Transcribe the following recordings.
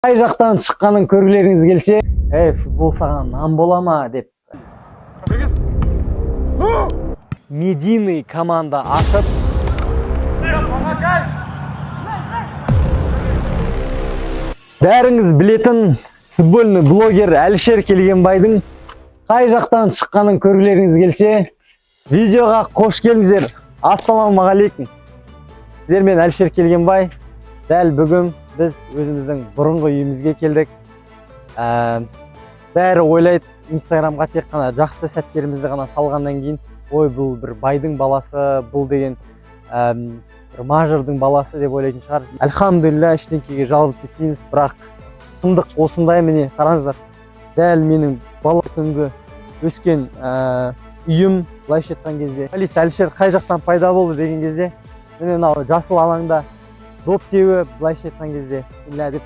Қай жақтан шыққанын көргілеріңіз келсе, ей, футбол саған нан бола ма деп, медийный команда ашып, бәріңіз білетін футбольный блогер Әлішер Келгенбайдың қай жақтан шыққанын көргілеріңіз келсе, видеоға қош келдіңіздер. Ассалаумағалейкум! Сіздермен Әлішер Келгенбай. Дәл бүгін біз өзіміздің бұрынғы үйімізге келдік. Бәрі ойлайды, Инстаграмға тек қана жақсы сәттерімізді ғана салғаннан кейін, ой, бұл бір байдың баласы, бұл деген бір мажордың баласы деп ойлайтын шығар. Альхамдулилля, ештеңкеге жалғыз етпейміз, бірақ шындық осындай. Міне, қараңыздар, дәл менің бала күнгі өскен үйім. Былайша айтқан кезде, футболист Әлішер қай жақтан пайда болды деген кезде, міне, мынау жасыл алаңда доп теуіп, былайша айтқан кезде, ля деп.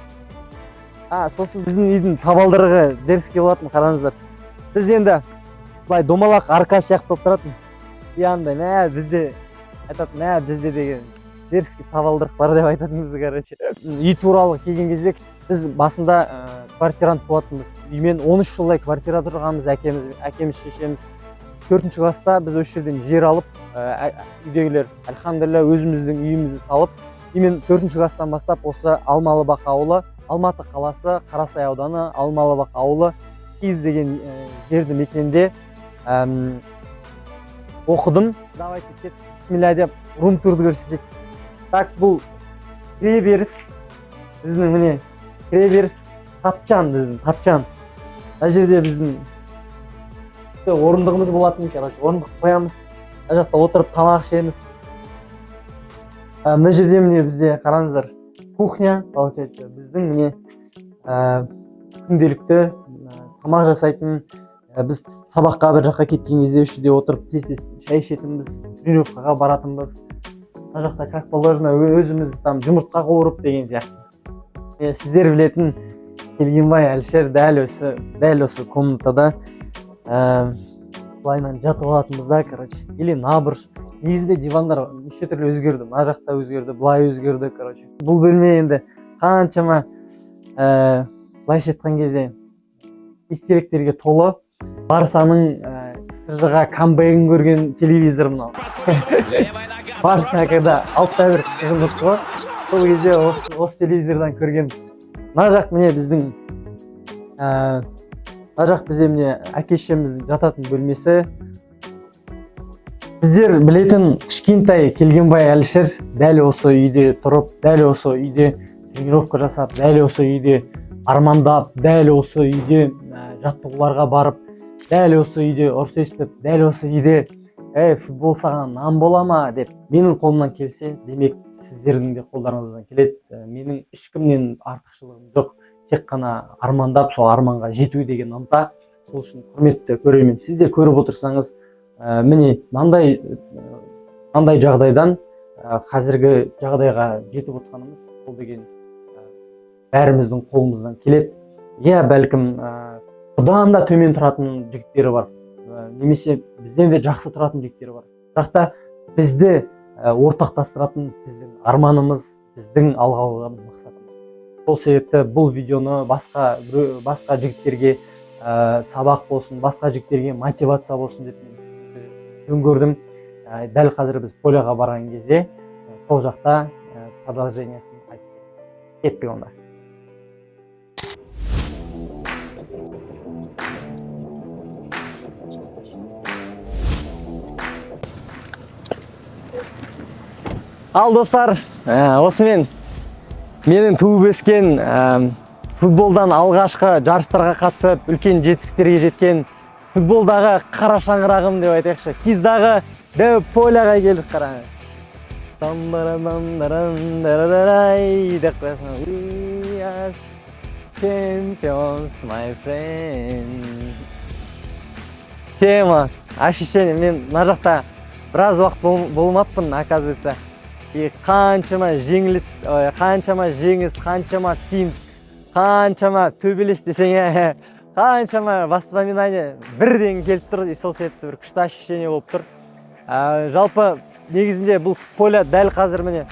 Сосын біздің үйдің табалдырығы дерзкий болатын. Қараңыздар, біз енді былай домалақ арка сияқты болып тұратын. И андай, мә, бізде айтатын, мә, бізде деген дерзкий табалдырық бар деп айтатынбыз. Короче, үй туралы келген кезде, біз басында квартирант болатынбыз. Үймен 13 жылдай квартира тұрғанбыз. Әкеміз, шешеміз төртінші класста біз осы жерден жер алып, үйдегілер, альхамдулилля, өзіміздің үйімізді салып, и мен төртінші класстан бастап осы Алмалы Бақ ауылы, Алматы қаласы, Қарасай ауданы, Алмалы Бақ ауылы, Киіз деген жерді мекенде оқыдым. Давайте, кеттік, бисмилля деп, рум турды көрсетейік. Так, бұл кіреберіс біздің, міне, кіреберіс, тапчан, біздің тапчан. Мына жерде біздің орындығымыз болатын. Короче, орындық қоямыз, мына жақта отырып тамақ ішеміз. Мына жерде, міне, бізде, қараңыздар, кухня получается біздің. Міне, күнделікті тамақ жасайтын. Біз сабаққа бір жаққа кеткен кезде осы жерде отырып, тез тез шай ішетінбіз, тренировкаға баратынбыз. Мына жақта, как положено, өзіміз там жұмыртқа қуырып деген сияқты. Міне, сіздер білетін Келгенбай Әлішер дәл осы комнатада былайынан жатып алатынбыз да, короче, или на бұрыш. Негізінде дивандар неше түрлі өзгерді, мына жақта өзгерді, былай өзгерді. Короче, бұл бөлме енді қаншама былайша айтқан кезде естеліктерге толы. Барсаның ПСЖ-ға камбэгін көрген телевизор мынау. Барса когда 6-1 ПСЖ-ны ұтты ғой, сол кезде осы телевизордан көргенбіз. Мына жақ, міне, біздің мына жақ бізде, міне, әке шешеміздің жататын бөлмесі. Сіздер білетін кішкентай Келгенбай Әлішер дәл осы үйде тұрып, дәл осы үйде тренировка жасап, дәл осы үйде армандап, дәл осы үйде жаттығуларға барып, дәл осы үйде ұрыс естіп, дәл осы үйде ей, футбол саған нан бола ма деп. Менің қолымнан келсе, демек, сіздердің де қолдарыңыздан келеді. Менің ешкімнен артықшылығым жоқ, тек қана армандап, сол арманға жету деген ынта. Сол үшін, құрметті көрермен, сіз де көріп отырсаңыз, міне, мынандай жағдайдан қазіргі жағдайға жетіп отқанымыз, ол деген бәріміздің қолымыздан келеді. Иә, бәлкім, бұдан да төмен тұратын жігіттері бар, немесе бізден де жақсы тұратын жігіттер бар, бірақ та бізді ортақтастыратын біздің арманымыз, біздің алға қойған мақсатымыз. Сол себепті бұл видеоны басқа жігіттерге сабақ болсын, басқа жігіттерге мотивация болсын деп мен жөн көрдім. Дәл қазір біз поляға барған кезде сол жақта продолжениесін айтып береміз. Кеттік онда. Ал, достар, осымен менің туып өскен, футболдан алғашқы жарыстарға қатысып, үлкен жетістіктерге жеткен футболдағы қара шаңырағым деп айтайықшы, Киздағы дәу поляға келдік. Қараңыз. Там-барам-дарам, дарадарай деп қоясың. We are champions, my friend. Тема, ощущение. Мен мына жақта біраз уақыт болмаппын, оказывается. И қаншама жеңіліс, ой, қаншама жеңіс, қаншама финт, қаншама төбелес десең, ә, қаншама воспоминание бірден келіп тұр. И сол себепті бір күшті ощущение болып тұр. Жалпы, негізінде бұл поля дәл қазір, міне,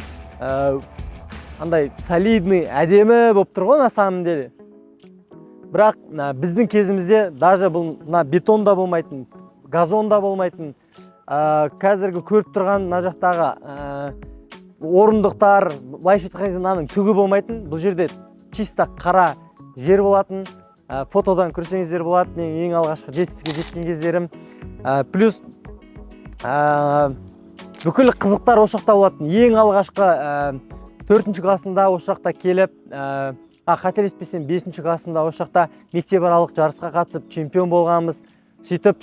Андай солидный, әдемі болып тұр ғой на самом деле. Бірақ мына біздің кезімізде даже бұл мына бетон да болмайтын, газон да болмайтын. Қазіргі көріп тұрған мына жақтағы орындықтар, былайша айтқан кезде, мынаның түгі болмайтын. Бұл жерде чисто қара жер болатын. Фотодан көрсеңіздер болады менің ең алғашқы жетістікке жеткен кездерім. Плюс бүкіл қызықтар осы жақта болатын. Ең алғашқы төртінші классымда осы жақта келіп, қателеспесем, бесінші классымда осы жақта мектепаралық жарысқа қатысып, чемпион болғанбыз. Сөйтіп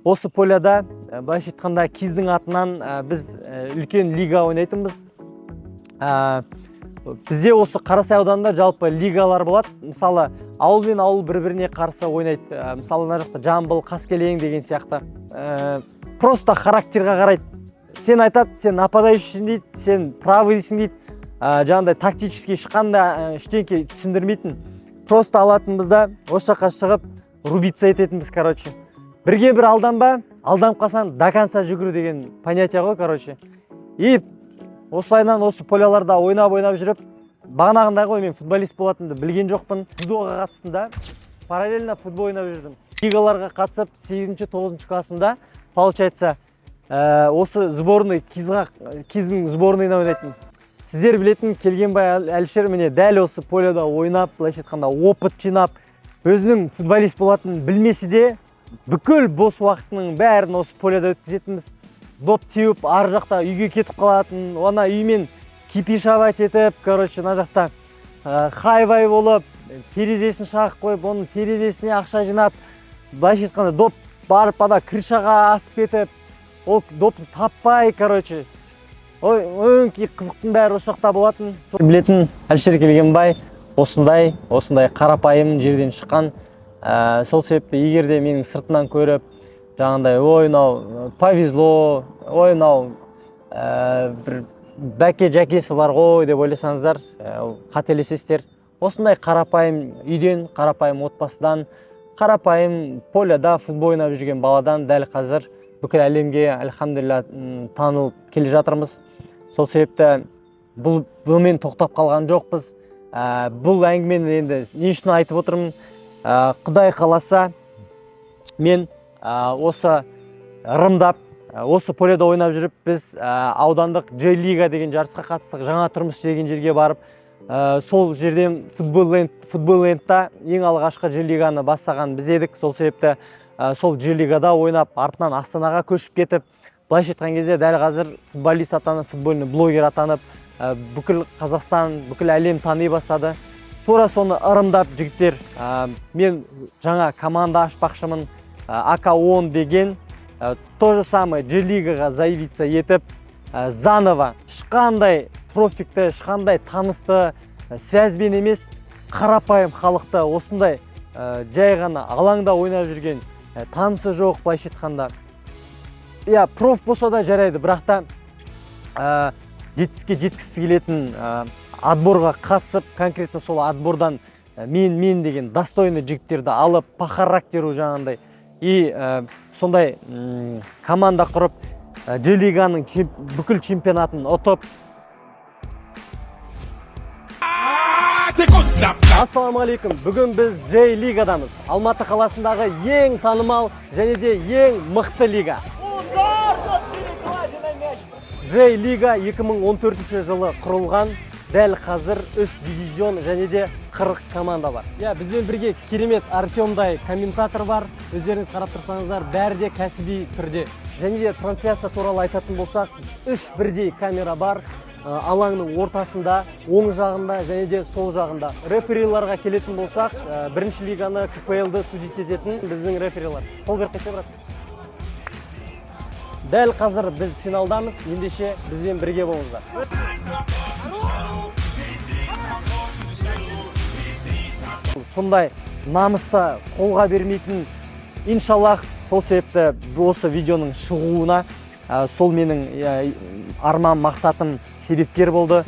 осы поляда, былайша айтқанда, КИЗ-дің атынан біз үлкен лига ойнайтынбыз. Бізде осы Қарасай ауданында жалпы лигалар болады. Мысалы, ауыл мен ауыл бір біріне қарсы ойнайды. Мысалы, мына жақта Жамбыл, Қаскелең деген сияқты. Просто характерға қарайды. Сен айтады, сен нападающийсің дейді, сен правыйсың дейді. Жаңағыдай тактический ешқандай ештеңке түсіндірмейтін. Просто алатынбыз да, осы жаққа шығып рубиться ететінбіз. Короче, бірге бір алданба, алданып қалсаң, до конца жүгір деген понятие ғой, короче. И осылайынан осы поляларда ойнап, ойнап жүріп, бағанағындай ғой, мен футболист болатынымды білген жоқпын. Дзюдоға қатыстым да, параллельно футбол ойнап жүрдім. Лигаларға қатысып, сегізінші, тоғызыншы классымда, получается, осы сборный КИЗ-ға, КИЗ-дің сборныйына ойнайтын. Сіздер білетін Келгенбай Әлішер міне дәл осы поляда ойнап, былайша айтқанда, опыт жинап, өзінің футболист болатынын білмесе де, бүкіл бос уақытының бәрін осы поляда өткізетінбіз. Доп теуіп, ар жақта үйге кетіп қалатын, ана үймен кипишовать етіп, короче, мына жақта хайвай болып, терезесін шағып қойып, оның терезесіне ақша жинап, былайша айтқанда, доп барып ана крышаға асып кетіп, ол допты таппай, короче, ой, өңкей қызықтың бәрі осы жақта болатын. Сол білетін Әлішер Келгенбай осындай қарапайым жерден шыққан. Сол себепті егер де менің сыртынан көріп, жаңағындай, ой, мынау повезло, ой, мынау бір бәке жәкесі бар ғой деп ойласаңыздар, қателесесіздер. Осындай қарапайым үйден, қарапайым отбасыдан, қарапайым поляда футбол ойнап жүрген баладан дәл қазір бүкіл әлемге, альхамдулилля, танылып келе жатырмыз. Сол себепті бұл бұнымен тоқтап қалған жоқпыз. Бұл әңгімені енді не үшін айтып отырмын? Құдай қаласа, мен осы ырымдап, осы поляда ойнап жүріп, біз аудандық J лига деген жарысқа қатыстық. Жаңа Тұрмыс деген жерге барып, сол жерден футбол лендта ең алғашқы J лиганы бастаған біз едік. Сол себепті сол J лигада ойнап, артынан Астанаға көшіп кетіп, былайша айтқан кезде, дәл қазір футболист атанып, футбольный блогер атанып, бүкіл Қазақстан, бүкіл әлем тани бастады. Тура соны ырымдап, жігіттер, мен жаңа команда ашпақшымын, АК-10 деген, то же самое J лигаға заявиться етіп, заново, ешқандай профикті, ешқандай танысты, связьбен емес, қарапайым халықты, осындай жай ғана алаңда ойнап жүрген, танысы жоқ, былайша айтқанда, иә, проф болса да жарайды, бірақ та жетістікке жеткізгісі келетін, отборға қатысып, конкретно сол отбордан мен деген достойный жігіттерді алып, по характеру жаңағындай, и сондай команда құрып, J лиганың бүкіл чемпионатын ұтып. Ассалаумағалейкум! Бүгін біз J лигадамыз, Алматы қаласындағы ең танымал және де ең мықты лига. J лига 2014 жылы құрылған. Дәл қазір 3 дивизион және де 40 команда бар. Иә, бізбен бірге керемет Артемдай комментатор бар. Өздеріңіз қарап тұрсаңыздар, бәрі де кәсіби түрде. Және де трансляция туралы айтатын болсақ, үш бірдей камера бар. Алаңның ортасында, оң жағында және де сол жағында. Рефериларға келетін болсақ, бірінші лиганы, КПЛ-ды судить ететін біздің реферилар. Қол беріп кетсе, брат. Дәл қазір біз финалдамыз, ендеше бізбен бірге болыңыздар. Сондай намысты қолға бермейтін, иншаллах. Сол себепті осы видеоның шығуына сол менің арман мақсатым себепкер болды.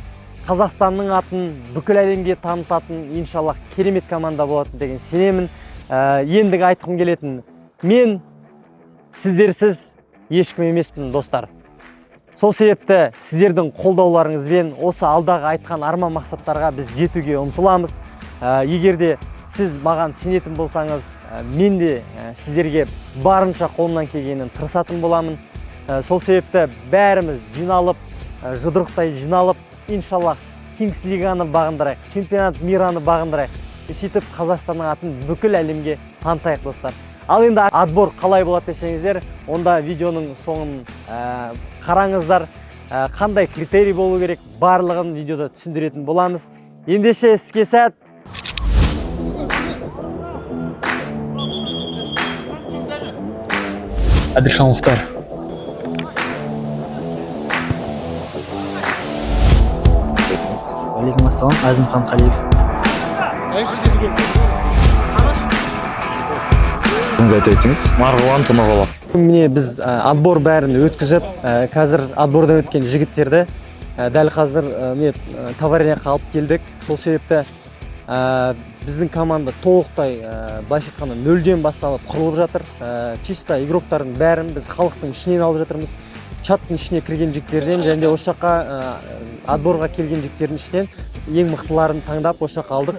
Қазақстанның атын бүкіл әлемге танытатын, иншаллах, керемет команда болатын деген сенемін. Ендігі айтқым келетін, мен сіздерсіз ешкім емеспін, достар. Сол себепті сіздердің қолдауларыңызбен осы алдағы айтқан арман мақсаттарға біз жетуге ұмтыламыз. Егер де сіз маған сенетін болсаңыз, мен де сіздерге барынша қолымнан келгенін тырысатын боламын. Сол себепті бәріміз жиналып, жұдырықтай жиналып, иншаллах, Кингс Лиганы бағындырайық, чемпионат мираны бағындырайық. И сөйтіп Қазақстанның атын бүкіл әлемге танытайық, достар. Ал енді отбор қалай болады десеңіздер, онда видеоның соңын қараңыздар. Қандай критерий болу керек, барлығын видеода түсіндіретін боламыз. Ендеше, іске сәт! Әділхан Мұхтар. Уағалейкум ассалам, Әзімхан Қалиев. Өзіңіз айта кетсеңіз. Марғұлан Тұнығұлы. Міне, біз отбор бәрін өткізіп, қазір отбордан өткен жігіттерді дәл қазір міне, товарняққа алып келдік. Сол себепті біздің команда толықтай, былайша айтқанда, нөлден басталып құрылып жатыр. Чисто игроктардың бәрін біз халықтың ішінен алып жатырмыз, чаттың ішіне кірген жігіттерден және де осы жаққа отборға келген жігіттердің ішінен ең мықтыларын таңдап, осы жаққа алдық.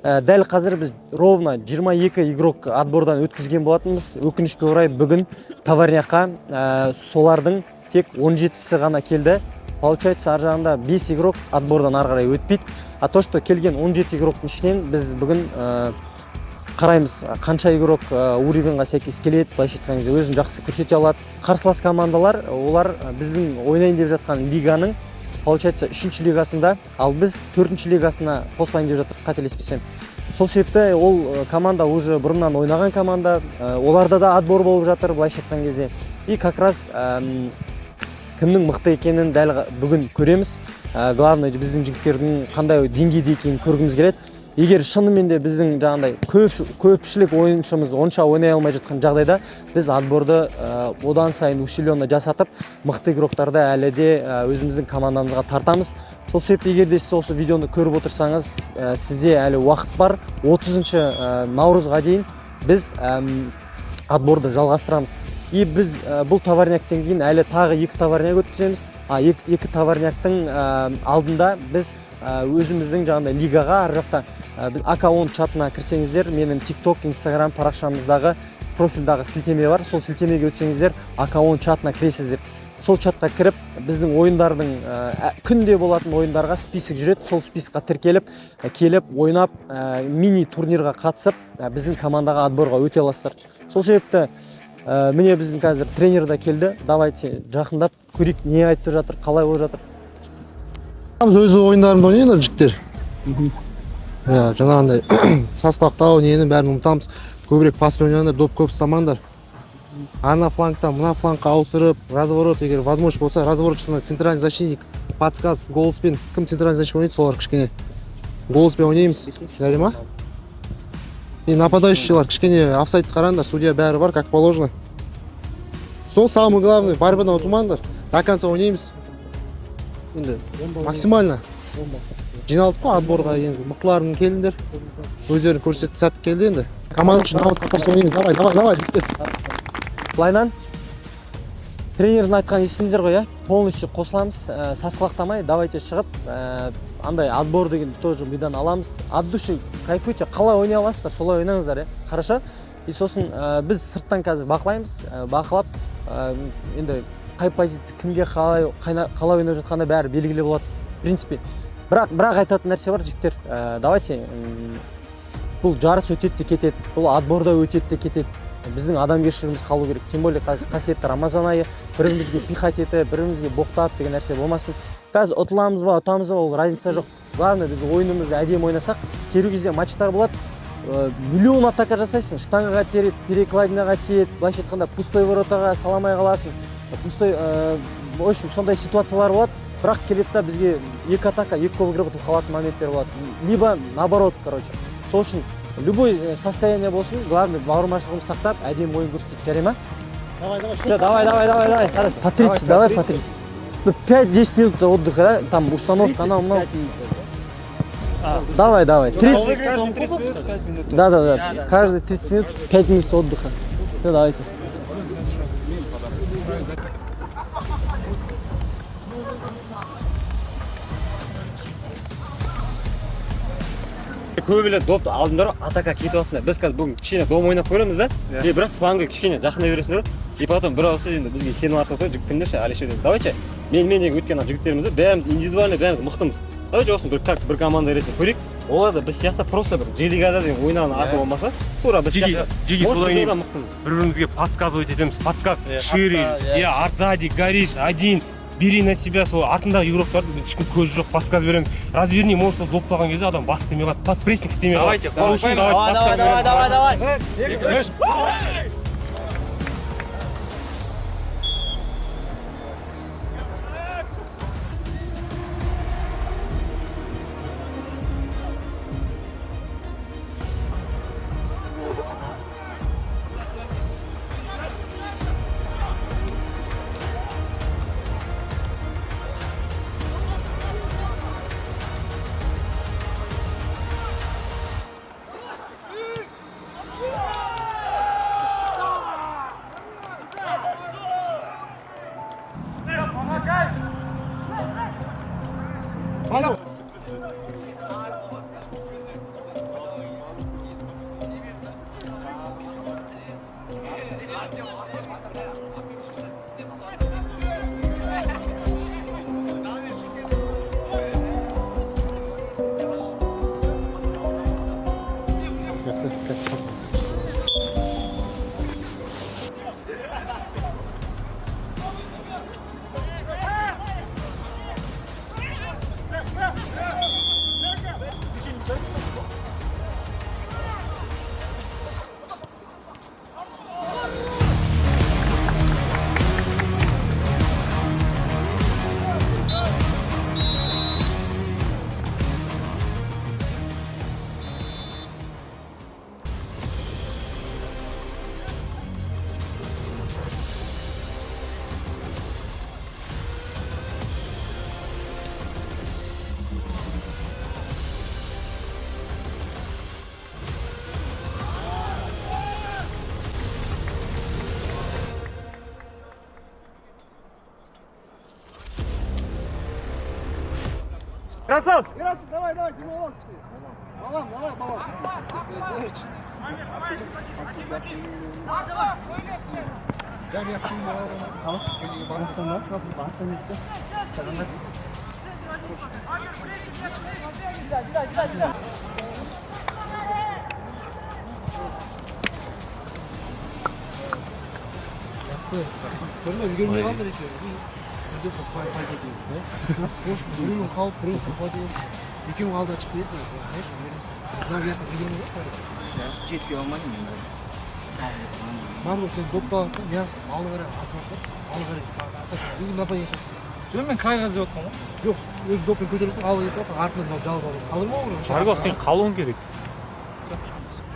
Дәл қазір біз ровно 22 игрок отбордан өткізген болатынбыз. Өкінішке орай, бүгін товарняққа солардың тек 17-сі ғана келді. Получается, ар жағында 5 игрок отбордан ары қарай өтпейді. А то что келген 17 игроктың ішінен біз бүгін қараймыз, қанша игрок уровеньға сәйкес келеді, былайша айтқан кезде, өзін жақсы көрсете алады. Қарсылас командалар, олар біздің ойнайын деп жатқан лиганың, получается, үшінші лигасында, ал біз төртінші лигасына қосылайын деп жатырмық, қателеспесем. Сол себепті ол команда уже бұрыннан ойнаған команда, оларда да отбор болып жатыр, былайша айтқан кезде. И как раз кімнің мықты екенін дәл бүгін көреміз. Главное, біздің жігіттердің қандай деңгейде екенін көргіміз келеді. Егер шынымен де біздің жаңағыдай көпшілік ойыншымыз онша ойнай алмай жатқан жағдайда, біз отборды одан сайын усиленно жасатып, мықты игроктарды әлі де өзіміздің командамызға тартамыз. Сол себепті, егер де сіз осы видеоны көріп отырсаңыз, сізде әлі уақыт бар. 30 наурызға дейін біз отборды жалғастырамыз. И біз бұл товарняктен кейін әлі тағы екі товарняк өткіземіз. А екі товарняктың алдында біз өзіміздің жаңағыдай лигаға ар жақта біз АК10 чатына кірсеңіздер, менің TikTok, Instagram парақшамыздағы профильдағы сілтеме бар. Сол сілтемеге өтсеңіздер, АК10 чатына кіресіздер. Сол чатқа кіріп, біздің ойындардың күнде болатын ойындарға список жүреді. Сол списокқа тіркеліп, келіп ойнап, мини турнирға қатысып, біздің командаға отборға өте аласыздар. Сол себепті міне, біздің қазір тренер да келді. Давайте жақындап көрейік, не айтып жатыр, қалай болып жатыр. Өз ойындарында ойнайындар, жігіттер. Иә, жаңағындай сасқалақтау нені бәрін ұмытамыз. Көбірек паспен ойнаңдар, доп көп ұстамаңдар. Ана флангтан мына флангқа ауыстырып, разворот, егер возможность болса, разворот жасаңдар. Центральный защитник подсказ голоспен, кім центральный защитник ойнайды, солар кішкене голоспен ойнаймыз, жарай ма? И нападающийлар кішкене офсайдты қараңдар, судья бәрі бар, как положено. Сол самый главный, борьбадан ұтылмаңдар, до конца ойнаймыз. Енді максимально жиналдық қой отборға, енді мықтыларың келіңдер, өздерін көрсетті, сәті келді. Енді команда үшін намысқа қарсы ойнаймыз. Давай, давай, давай, жігіттер! Былайынан, тренердің айтқанын естідіңіздер ғой, иә? Полностью қосыламыз, сасқалақтамай давайте шығып, андай отбор деген тоже мидан аламыз. От души кайфуйте, қалай ойнай аласыздар, солай ойнаңыздар, иә, хорошо? И сосын біз сырттан қазір бақылаймыз, бақылап, енді қай позиция кімге қалай, қалай ойнап жатқаны бәрі белгілі болады, в принципе. Бірақ айтатын нәрсе бар, жігіттер, давайте, бұл жарыс өтеді де кетеді, бұл отборда өтеді де кетеді. Біздің адамгершілігіміз қалу керек. Тем более қазір қасиетті Рамазан айы. Бір бірімізге пихать етіп, бір бірімізге боқтап деген нәрсе болмасын. Қазір ұтыламыз ба, ұтамыз ба, ол разница жоқ. Главное, біз ойынымызды әдемі ойнасақ. Кейбір кезде матчтар болады, миллион атака жасайсың, штангаға тиеді, перекладинаға тиеді, былайша айтқанда, пустой воротаға сала алмай қаласың, пустой, в общем, сондай ситуациялар болады. Бірақ келеді да, бізге екі атака, екі гол кіріп, ұтылып қалатын моменттер болады, либо наоборот. Короче, сол үшін любой состояние болсын, главное, бауырмашылығымызды сақтап, әдемі ойын көрсетейік, жарай ма? Давай, давай! Всё, давай, давай, давай, давай, хорошо. По 30, давай по 30. Ну, 5-10 минут отдыха, да? Там установка, анау, мынау. Давай, давай. 30. Каждые 30 минут 5 минут. Да. Каждые 30 минут 5 минут отдыха. Все, давайте. Көбіле допты алдыңдар, атака кетіп алсыңдар. Біз қазір бүгін кішкене дом ойнап көреміз да. И бірақ флангы кішкене жақындай бересіңдер. И потом бір ауыз сөз, енді бізге сенім артып қой жігіттер ше, Алишер. Давайте мен деген өткен ана жігіттеріміз, бәріміз индивидуально, бәріміз мықтымыз. Давайте осыны бір как бір команда ретінде көрейік. Олар да біз сияқты просто бір Ж лигада деген ойнаған аты болмаса, тура біз Жиги, сияқты. Жиги, Может, содан біз кейін одан мықтымыз. бір бірімізге подсказывать етеміз, подсказ шире, Артта, иә. иә, арт, сзади горишь один, бери на себя. Сол артындағы игроктарды біз, ешкім көзі жоқ, подсказ береміз. Разверни, может, сол допты алған кезде адам бас істемей қалады, под прессинг істемей қалады. Давайте, Сол үшін давайте подсказ береміз. Давай, давай. Жақсы, қазір шығасың. Расул! Давай, давай, Дималан. Балам, давай, балам. Жақсы. Көрме, үлгермей қалдыр екеуі. Сіздер сол фланг етейін. Сол үшін біреуің қалып, біреуің сол фланг етесің. Екеуің алдыға шығып келесің. Знаешь, үлгермейсің. Мынау жаққа үлгермей қалды. Жетпей алмадым енді. Марго, сен допты аласың, мен алға қарай асығасың, алға қарай атака, нападение жасайсың. Жоқ, мен крайға іздеп жатқанмын ғой. Жоқ, өз доппен көтересің, алға кетіп қаласың, артынан мынау жалғыз алады. Қалдырмау керек. Марго, сен қалуың керек.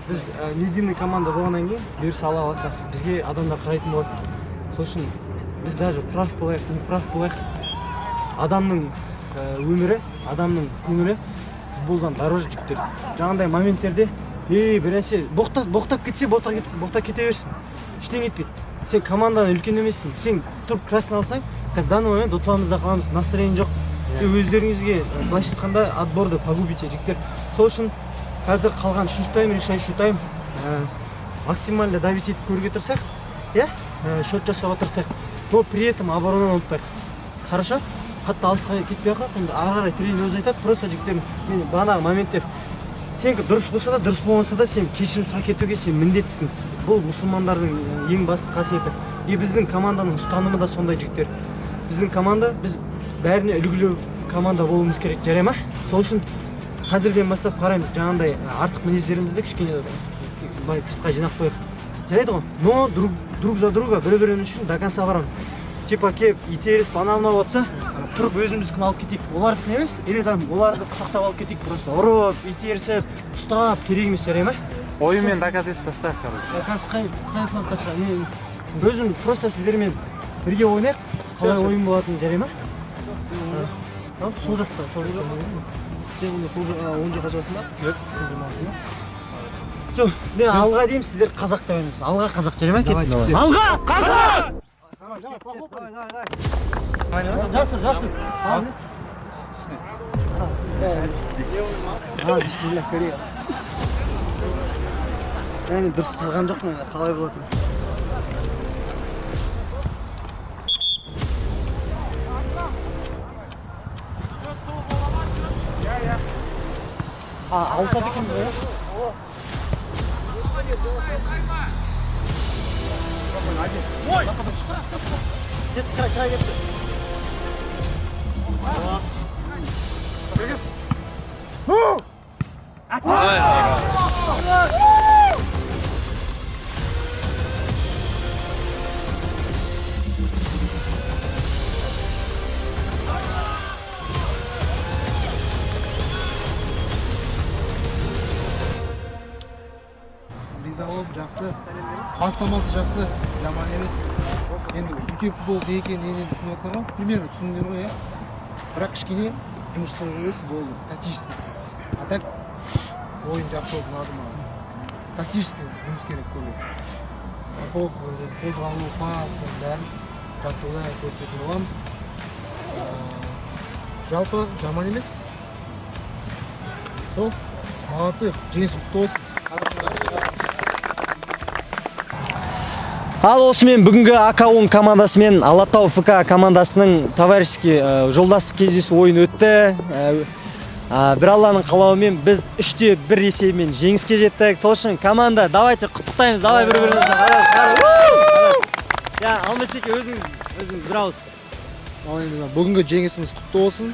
Біз единый команда болғаннан кейін, бұйырса, ала алсақ, бізге адамдар қарайтын болады. Сол үшін біз даже прав болайық, не прав болайық, адамның өмірі, адамның көңілі футболдан дороже, жігіттер. Жаңағындай моменттерде ей бір нәрсе боқтап кетсе, боқтап кете берсін, ештеңе етпейді. Сен командадан үлкен емессің. Сен тұрып красный алсаң, қазір данный момент ұтыламыз да қаламыз, настроение жоқ. И өздеріңізге, былайша айтқанда, отборды погубите, жігіттер. Сол үшін қазір қалған үшінші тайм, решающий тайм, максимально давить етіп көруге тырысайық, иә, счет жасауға тырысайық, но при этом оборонаны ұмытпайық, хорошо? Қатты алысқа кетпей ақ қояйық енді, ары қарай тренер өзі айтады. Просто, жігіттер, мен бағанағы моменттер, сенікі дұрыс болса да, дұрыс болмаса да, сен кешірім сұрап кетуге сен міндеттісің. Бұл мұсылмандардың ең басты қасиеті. И біздің команданың ұстанымы да сондай, жігіттер. Біздің команда, біз бәріне үлгілі команда болуымыз керек, жарай ма? Сол үшін қазірден бастап қараймыз, жаңағындай артық мінездерімізді кішкене былай сыртқа жинап қояйық, жарайды ғой? Но друг за друга, бір біріміз үшін до конца барамыз. Типа келіп итерісіп, анау мынау жатса, тұрып өзіміздікін алып кетейік, олардікін емес, или там оларды құшақтап алып кетейік. Просто ұрып, итерісіп, ұстап керек емес, жарай ма? Ойынмен доказ етіп тастайық, короче. Қазір қай флангқа шығамын мен өзім? Просто сіздермен бірге ойнайық, қалай ойын болатынын, жарай ма? Ал, сол жақта, сол жақта. Сен онда сол жаққа, оң жаққа шығасың да? Все, мен алға деймін, сіздер қазақ деп ойнайсыз. Алға, қазақ, жарай ма? Давай, Кеттік. давай. Алға, қазақ! Давай, похлопали. Жасыр, жасыр. А, бисмилля, көрейік. Мен дұрыс қызған жоқпын енді, қалай болатын. А, ауысады екенбіз ғой, иә? Кетті, край, край кетті. Риза болдым, жақсы. Бастамасы жақсы, жаман емес. Енді үлкен футбол не екенін енді түсініп отырсың ғой, примерно түсіндіңдер ғой, иә. Бірақ кішкене жұмыс жасау керек болды, тактический. А так ойын жақсы болды, ұнады маған. Тактический жұмыс керек көбірек. Страховка, қозғалу, пас, соның бәрін жаттығуда көрсететін боламыз. Жалпы жаман емес. Сол, молодцы, жеңіс құтты болсын. Ал осымен бүгінгі АК-10 командасы мен Алатау ФК командасының товарищеский, жолдастық кездесу ойын өтті. Бір Алланың қалауымен біз 3-1 есебімен жеңіске жеттік. Сол үшін, команда, давайте құттықтаймыз. Давай бір бірімізді. Хорош, хорош. Я, Алмасеке, өзіңіз бір ауыз. Ал енді мына бүгінгі жеңісіміз құтты болсын.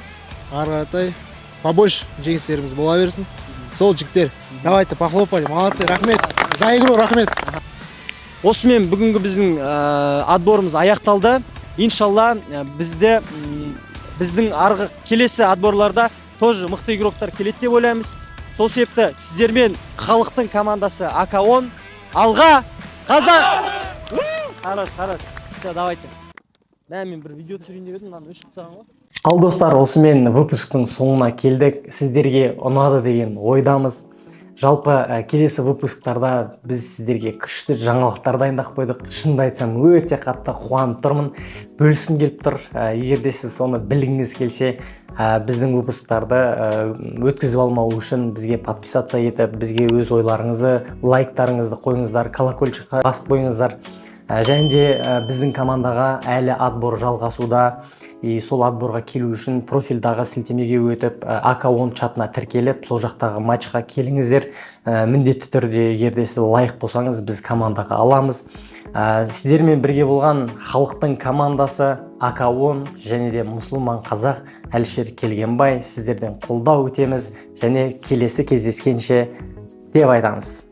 Ары қаратай побольше жеңістеріміз бола берсін. Сол, жігіттер, давайте похлопали, молодцы, рахмет. За игру рахмет. Осымен бүгінгі біздің отборымыз аяқталды. Иншалла, біздің арғы келесі отборларда тоже мықты игроктар келеді деп ойлаймыз. Сол себепті сіздермен халықтың командасы АК-10. Алға, қазақ! Хорош, хорош. Все, давайте. Мә, мен бір видео түсірейін деп едім, мынаны өшіріп тастаған ғой. Ал, достар, осымен выпусктың соңына келдік. Сіздерге ұнады деген ойдамыз. Жалпы, келесі выпусктарда біз сіздерге күшті жаңалықтар дайындап қойдық. Шынымды айтсам, өте қатты қуанып тұрмын, бөліскім келіп тұр. Егер де сіз соны білгіңіз келсе, біздің выпусктарды өткізіп алмау үшін бізге подписаться етіп, бізге өз ойларыңызды, лайктарыңызды қойыңыздар, колокольчикқа басып қойыңыздар. Және де біздің командаға әлі отбор жалғасуда, и сол отборға келу үшін профильдағы сілтемеге өтіп, АК-10 чатына тіркеліп, сол жақтағы матчқа келіңіздер. Міндетті түрде, егер де сіз лайық болсаңыз, біз командаға аламыз. Сіздермен бірге болған халықтың командасы АК-10 және де мұсылман қазақ Әлішер Келгенбай. Сіздерден қолдау күтеміз және келесі кездескенше деп айтамыз.